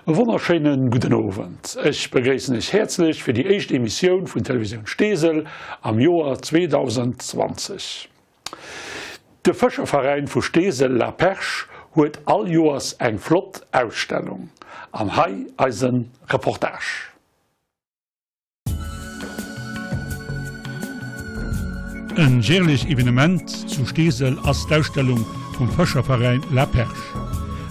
E wonnerschéinen gudden Owend. Ech begréissen Iech häerzlech fir déi éischt Emissioun vun Televisioun Steesel am Joer 2020. De Fëscherveräin vu Steesel La Perche huet all Joers eng flott Ausstellung. An hei eisen Reportage. En jährlech Evenement zu Steesel ass d'Ausstellung vum Fëscherveräin La Perche.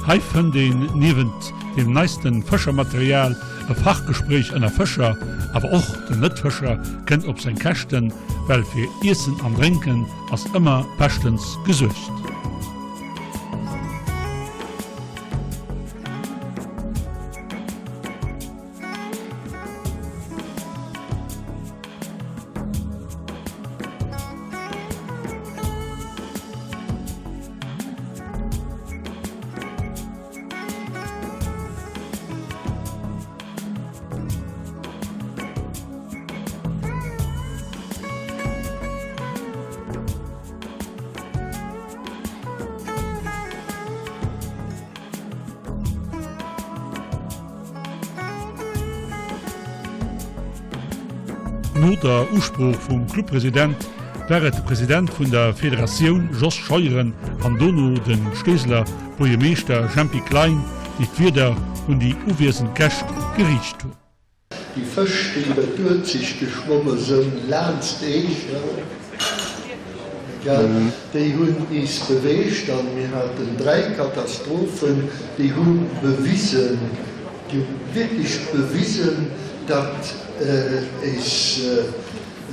Hei fënnt een niewent deem neisten Fëschermaterial e Fachgespréich ënner Fëscher, awer och den Net-Fëscher kënnt op seng Käschten, well fir Iessen an Drénken ass ëmmer beschtens gesuergt. No der Usprooch vum Clubpresident war et de President vun der Federatioun Jos Scheuren an dono de Steeseler Buergermeeschter Jempy Klein, déi d'Wierder un déi uwiesend Gäscht geriicht hunn. Déi Fësch, déi iwwer d'Uelzecht geschwomme sënn, laanst d'Eech, déi hunn is beweegt. An mir haten 3 Katastrophen, déi hu bewisen, déi hu wierklech bewisen, datt éis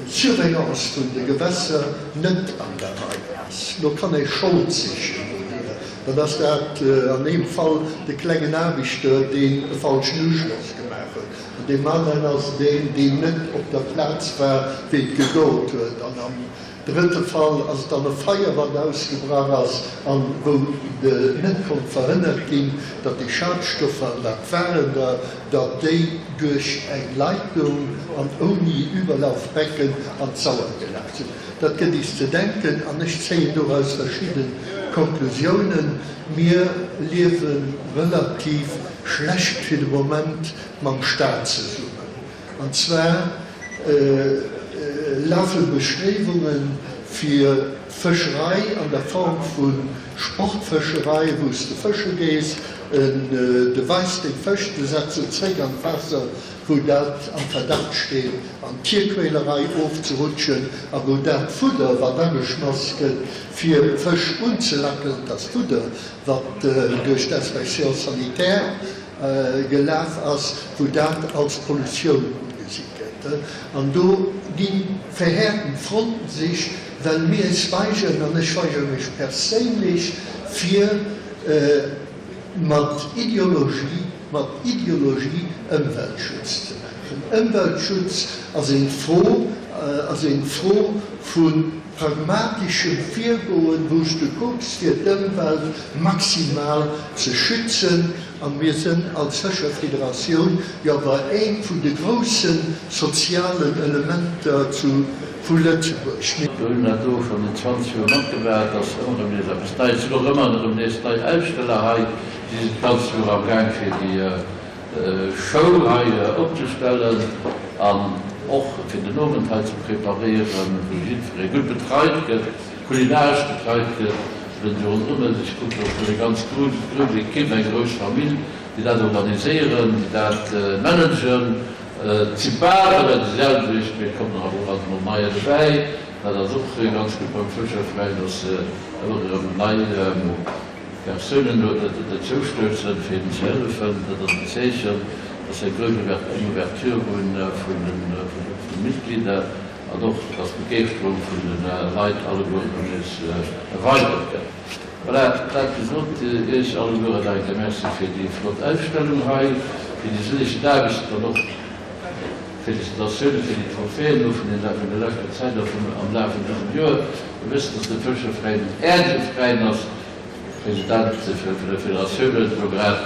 Surveillance vun de Gewässer net an der Rei ass. Lo kann ee Schold sichen dohier. Dann ass dat an deem Fall de klengen Aarbechter, deen e falschen Uschloss gemaach huet. An deem aneren ass deen, deen net op der Plaz war, wéi et gegollt huet. An am drëtte Fall ass et dann e Feier, wat ausgebrach ass an wou net konnt verhënnert ginn, datt déi Schadstoffer, an dat waren der, datt déi duerch eng Leitung an ouni Überlaufbecken an d'Sauer gelaf sinn. Dat gëtt is ze denken an ech zéien doraus verschidde Konklusiounen. Mir liewe relativ schlecht fir de Moment mam Staat zesummen. An zwar lafe Bestréiwunge fir d'Fëscherei an der Form vu Sportfëscherei, wou s de fësche gees, de weis deng Fësch, de setz se zréck an d'Waasser, wou dat am Verdacht steet, an d'Tierquälerei ofzerutschen a wou dat Fudder, wat ageschmass gëtt, fir Fësch unzelackelen, dass Fudder, wat duerch d'Inspection sanitaire gelaf ass, wou dat als Pollutioun ugesi gëtt. An do gi verhäerten d'Fronten sech, well mir eis weigeren, an ech weigere mech perséinlech, fir mat Ideologie, mat Ideologie Ëmweltschutz ze maachen. Ëmweltschutz ass eng Fro, ass eng Fro vu pragmatischem Virgoen, wou s de kucks fir d'Ëmwelt maximal ze schützen. A mir sënn als Fëscherfederatioun jo awer eent vun de grousse sozialen Elementer zu vu Lëtzebuerg. Mir hunn dat do schonn en 20 Joer matgemaach, et ass ëmmer erëm nees eppes Neies. Et sinn och ëmmer erëm nees nei Aussteller hei. Si sinn d'ganzt Joer am Gaang fir déi Show hei opzestellen an och fir den Owend hei ze preparéieren, wou jiddweree gutt betreit gëtt, kulinaresch betreit gëtt. Wëllen déi ronderëm sech kucken, och eng ganz grouss Equipe, eng grouss Famill, déi dat organiséieren, déi dat managen. Et si bal ëmmer déi selwecht, mee et kommen och alt emol neier dobäi. Dat ass och ganz gutt beim Fëscherveräin, dass ëmmer erëm nei Persounen derzou stoussen, fir hinnen ze hëllefen. Dat ass en Zeechen, dass se eng grouss Ouverture hu vun de Mitglieder an och, dass d'Begeeschterung vun de Leit alleguerten nees erweidert gëtt. Voilà, dat gesot, Iech allegueren nach eng Kéier Merci fir déi flott Ausstellung hei, fir déi sëllegen Aarbechten an och Felicitatioune fir déi Trophäen elo vun der leschter Zäit a vun am Laf vun dësem Joer. Mir wëssen, dass de Fëscherveräin en Äerdefveräin ass. De President vun der Federatioun huet et elo grad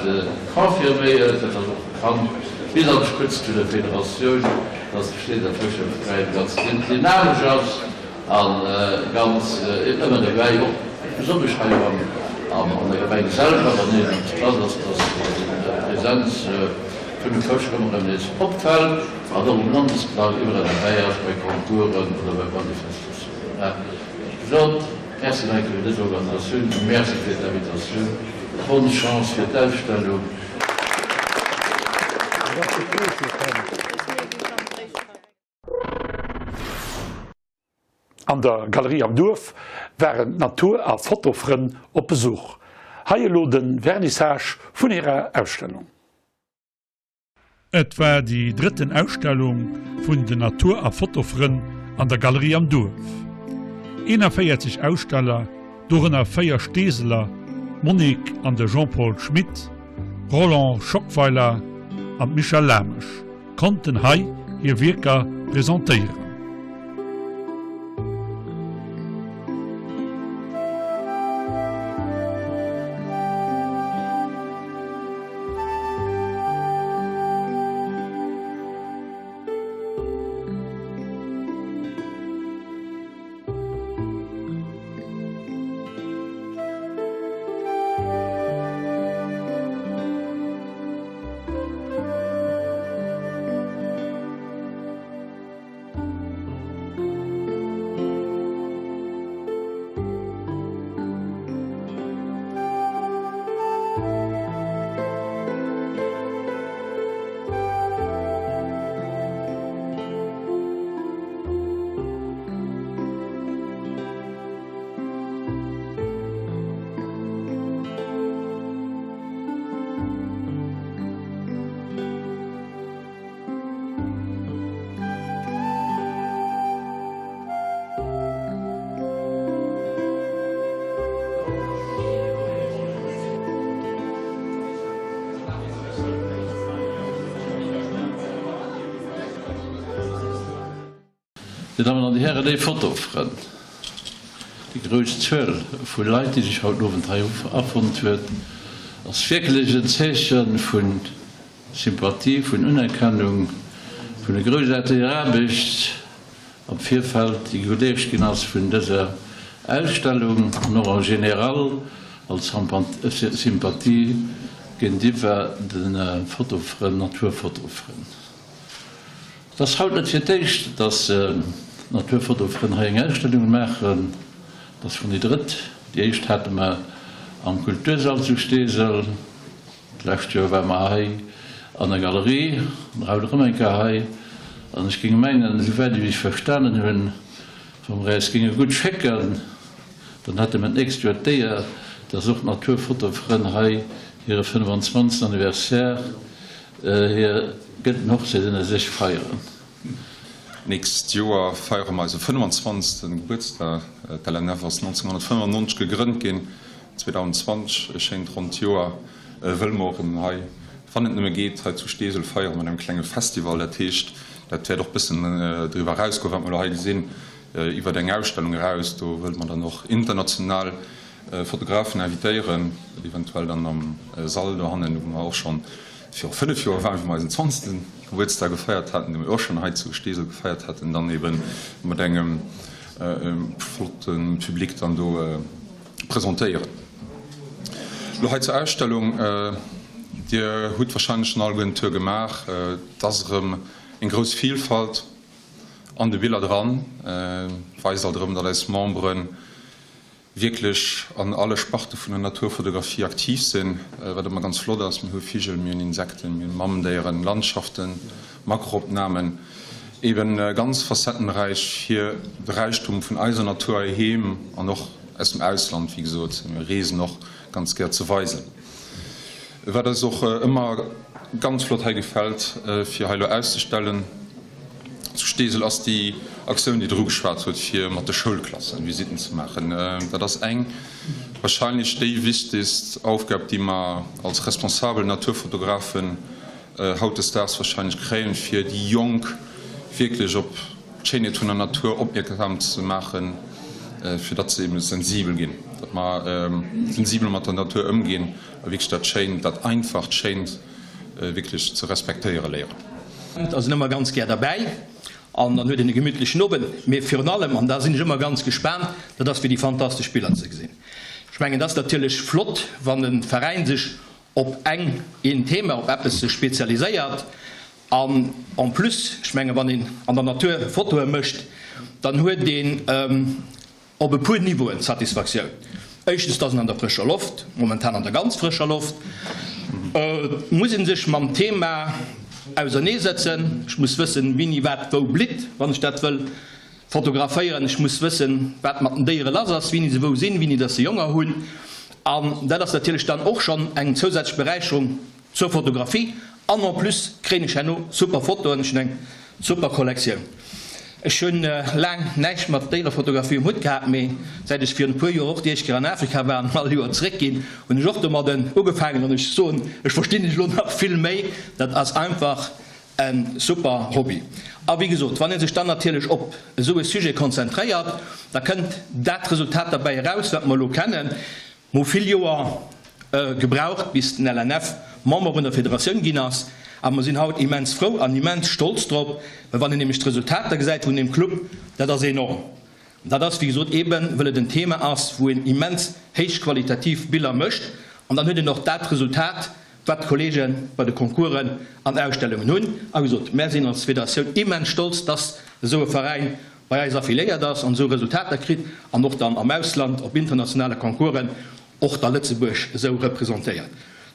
confirméiert. Dat ass och bekannt bis an d'Spëtzt vun der Federatioun, dass de Steeseler Fëscherveräin ganz dynamesch ass a ganz ëmmer derbäi, och besonnesch hei an der Gemeng selwer, wann iergendeppes lass ass, dass den. Presenz vun de Fëscher ëmmer erëm nees opfält an och um Landesplang iwwerall derbäi ass bei Concoursen oder bei Manifestatiounen. Mä wéi gesot, Merci nach eng Kéier fir dës Organisatioun, Merci fir d'Invitatioun, bonne Chance fir d'Ausstellung. An der Galerie am Duerf waren d'Natur a Fotofrënn op Besuch. Hei elo de Vernissage vun hirer Ausstellung. Et war déi drëtten Ausstellung vun den Natur a Fotofrënn an der Galerie am Duerf. 41 Aussteller, dorënner 4 Steeseler, d'Monique an de Jean-Paul Schmit, Roland Schockweiler an d'Michèle Lamesch, konnten hei hir Wierker presentéieren. Dir Dammen an Dir Hären, léif Fotofrënn, déi grouss Zuel vu Leit, déi sech haut den Owend hei afonnt huet, ass wierklech en Zeeche vu Sympathie, vun Unerkennung vun der groussaarteger Aarbecht am Virfeld, déi geleescht ginn ass vun dëser Ausstellung an och en général als Sympathie géintiwwer de Fotofrënn, Naturfotofrënn. Et ass haut net fir d'éischt, dass d'Naturfotofrënn hei eng Ausstellung maachen. Et ass schonn déi drëtt. Déi éischt hate mer am Kultursall zu Steesel. D'lescht Joer ware mer hei an der Galerie an haut erëm eng Kéier hei. An ech géing mengen, esouwäit ewéi ech verstanen hunn, wa mer äis géinge gutt schécken, dann hätte mer d'nächst Joer d'Éier, dass och d'Naturfotofrënn hei hire 25. Anniversaire Hir gëllen Hochzäit ënner sech feieren. D'nächst Joer feiere mer eise 25. Gebuertsdag. D'LNF ass 1995 gegrënnt ginn. 2020, e schéint ronnt Joer, wëlle mer och erëm hei, wann et nëmme geet, hei zu Steesel feiere mat engem klenge Festival. Dat heescht, dat wäert och bëssen driwwer erausgoen, wat mer elo hei gesinn, iwwert eng Ausstellung eraus. Do wëlle mer dann och international Fotografen invitéieren, eventuell dann am Sall dohannen, wou mer och schonn viru 5 Joer waren, wou mer eisen zwanzegste Gebuertsdag gefeiert haten, dee mer och schonn hei zu Steesel gefeiert haten, dann ebe mat engem flotte Public dann do presentéieren. Elo hei zur Ausstellung, Dir hutt wahrscheinlech schonn alleguer en Tour gemaach, et ass erëm eng grouss Vielfalt an de Biller dran, weist alt erëm, datt eis Memberen wierklech an alle Sparte vun der Naturfotografie aktiv sinn, wat ëmmer ganz flott ass. Mir hu Vigel, mir hunn Insekten, mir hunn Mamendéieren, Landschaften, Makroopnamen, eben ganz facettenräich fir de Räichtum vun eiser Natur heiheem an och aus dem Ausland, wéi gesot, mir reesen och ganz gär, ze weisen. Wat eis och ëmmer ganz flott hei gefält, fir hei elo auszestellen zu Steesel, ass déi Aktioun, déi Der ugeschwat hutt, fir mat de Schoulklassen Visitten ze maachen. Dat ass eng, wahrscheinlech déi wichtigst Aufgab, déi mer als responsabel Naturfotografen hautdesdaags wahrscheinlech kréien, fir déi Jonk wierklech op d'Schéinheet vun der Natur opmierksam ze maachen, fir datt se eben sensibel ginn, datt mer sensibel mat der Natur ëmginn a wierklech dat Schéint, dat einfacht Schéint wierklech ze respektéiere léieren. Da sinn ëmmer ganz gär derbäi an dann huet een e gemütlechen Owend. Mee virun allem, an da sinn ech ëmmer ganz gespaant, dat ass fir déi fantastesch Biller ze gesinn. Ech mengen, et ass natierlech flott, wann e Veräin sech. op eng, een Thema, op eppes sech spezialiséiert. An en plus, ech menge wann een an der Natur Fotoe mécht, dann huet een op e puer Niveauen Satisfaktioun. Éischtens, dass een an der frëscher Loft, momentan an der ganz frëscher Loft, et muss ee sech mam Thema auserneesëtzen. Ech muss wëssen, wéini wat wou blitt, wann ech dat wëll fotograféieren. Ech muss wëssen, wat mat den Déiere lass ass, wéini se wou sinn, wéini dass se Jonger hunn. An dat ass natierlech dann och schonn eng zousätzlech Beräicherung zur Fotografie. An en plus kréien ech herno super Fotoen. Ech hunn eng super Kollektioun. Ech hunn laang näischt mat Déierefotografie um Hutt gehat, mee säit ech virun e puer Joer och déi éischt Kéier an Afrika war an all Joer zeréck ginn, hunn ech och domadden ugefaangen. An ech soen, ech verstinn ech elo nach vill méi. Dat ass einfach E super Hobby. A wéi gesot, wann ee sech dann natierlech op esou e Sujet konzentréiert, da kënnt dat Resultat derbäi eraus, wat mer elo kennen. Mer hu vill Joer gebraucht, bis den LNF Member vun der Federatioun ginn ass, a mer sinn haut immens frou an immens stolz drop, well wann een nämlech d'Resultater gesäit vun deem Club, dat ass enorm. Dat ass, wéi gesot, eeben, wëll et en Thema ass, wou een immens héichqualitativ Biller mécht, an dann huet een och dat Resultat, wat d'Kollege bei de Concoursen an Ausstellungen hunn. A wéi gesot, mär sinn als Federatioun immens stolz, dass esou e Veräin bei eis affiliéiert ass an esou Resultater kritt an och dann am Ausland op internationale Concoursen och da Lëtzebuerg esou representéiert.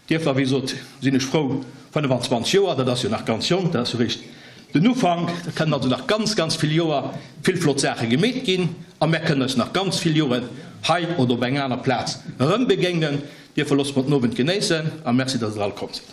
Dierfer, wéi gesot, sinn ech frou, 25 Joer, dat ass jo nach ganz jonk, dat ass jo réischt den Ufank, da kënnen also nach ganz, ganz vill Joer vill flott Saache gemeet ginn a mär kënnen eis nach ganz vill Joren hei oder op enger aner Plaz erëmbegéinen. Dierfer loosst mer den Owend genéissen a Merci, dass Der all komm sidd.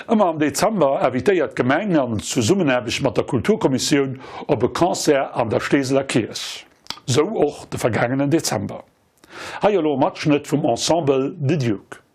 Ëmmer am Dezember invitéiert d'Gemeng an Zesummenaarbecht mat der Kulturkommissioun op e Concert an der Steeseler Kierch. Sou och de vergaangenen Dezember. Hei elo e Matschnëtt vum Ensemble The Duke.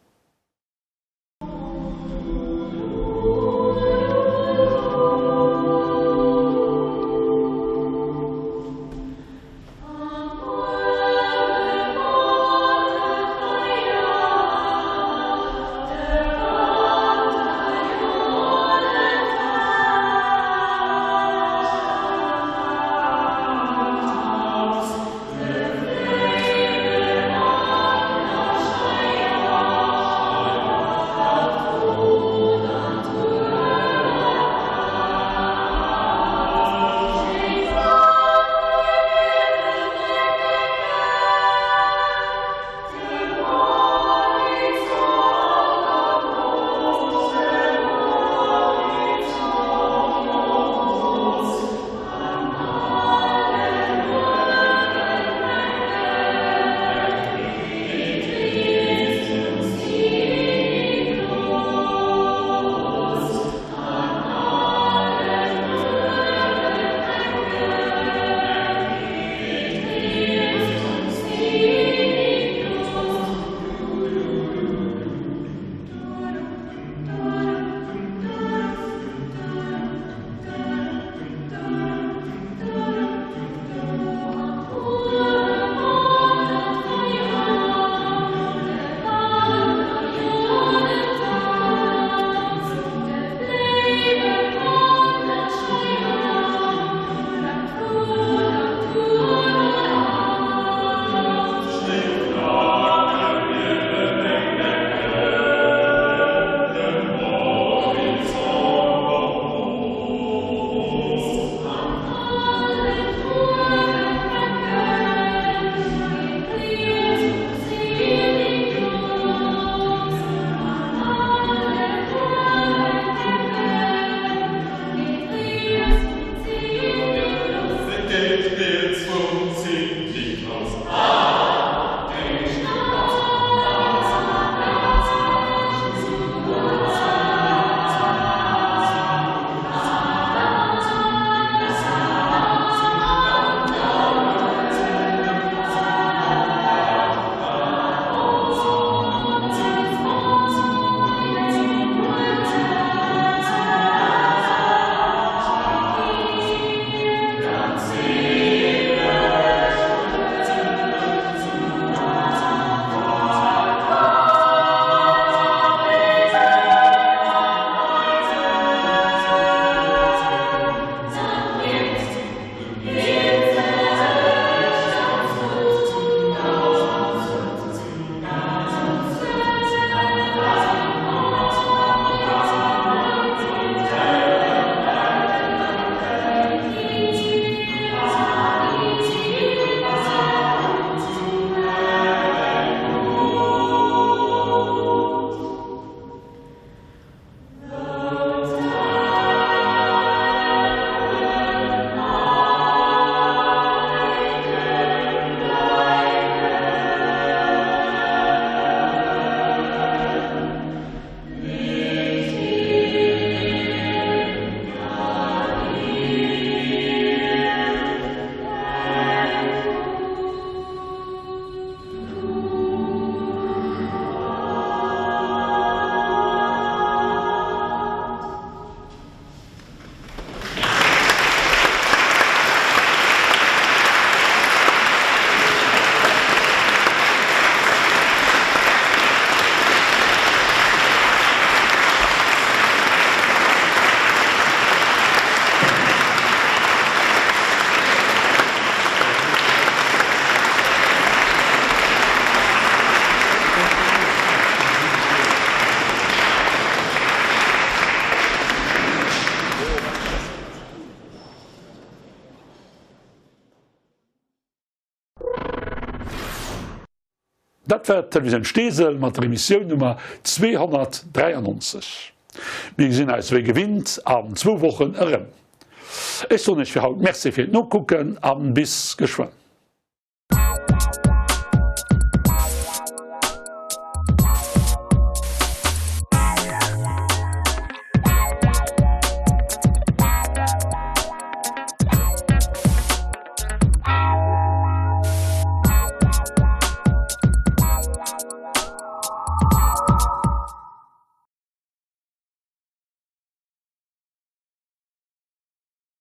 Dat war d'Televisioun Steesel mat der Emissioun Nummer 293. Mir gesinn eis wéi gewinnt an zwou Wochen erëm. Ech soen iech fir haut Merci fir d'Nokucken an bis geschwënn.